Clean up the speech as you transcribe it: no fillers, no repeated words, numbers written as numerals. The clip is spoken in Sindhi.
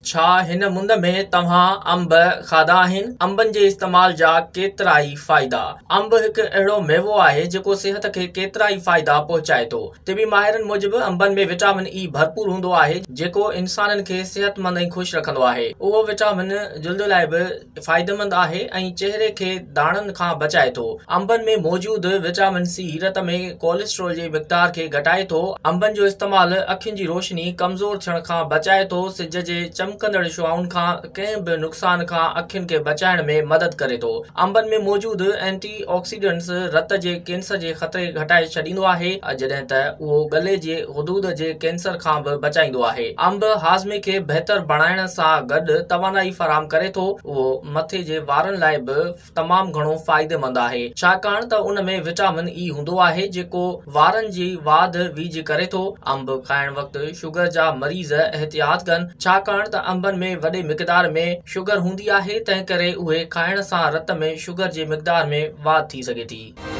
ڇا هن مند ۾ توهان انب کاڌا آهن؟ انبن جي استعمال جا ڪيترائي فائدا. انب هڪ اهڙو ميوو آهي جيڪو صحت کي ڪيترائي فائدا پهچائي ٿو. طبي ماهرن موجب انبن ۾ وٽامن اي ڀرپور هوندو آهي جيڪو انسانن کي صحتمند ۽ خوش رکندو آهي. اهو وٽامن جلد لاء به فائديمند آهي ۽ چهري کي داڻن کان بچائي ٿو. انبن ۾ موجود وٽامن سي رت ۾ ڪوليسٽرول جي مقدار کي گهٽائي ٿو. انبن جو استعمال اکين جي روشني ڪمزور ٿيڻ کان بچائي ٿو. سج جي چمڪندڙ شعاعن کان ڪنهن به نقصان کان اکين کي بچائڻ ۾ مدد ڪري ٿو. انبن ۾ موجود اينٽي آڪسيڊنٽس رت جي ڪينسر جي خطري گهٽائي ڇڏيندو آهي جڏهن ته اهو ڳلي جي غدود جي ڪينسر کان به بچائيندو آهي. انب هاضمي کي بهتر بڻائڻ سان گڏ توانائي فراهم ڪري ٿو. اهو مٿي جي وارن لاء به تمام گهڻو فائديمند آهي ڇاڪاڻ ته ان ۾ وٽامن اي هوندو آهي جيڪو وارن جي واڌ ويجهه ڪري ٿو. انب کائڻ وقت شگر جا مريض احتياط ڪن ڇاڪاڻ ته انبن ۾ وڏي مقدار ۾ شگر هوندي آهي تنهنڪري اهي کائڻ سان رت ۾ شگر جي مقدار ۾ واڌ ٿي سگهي ٿي.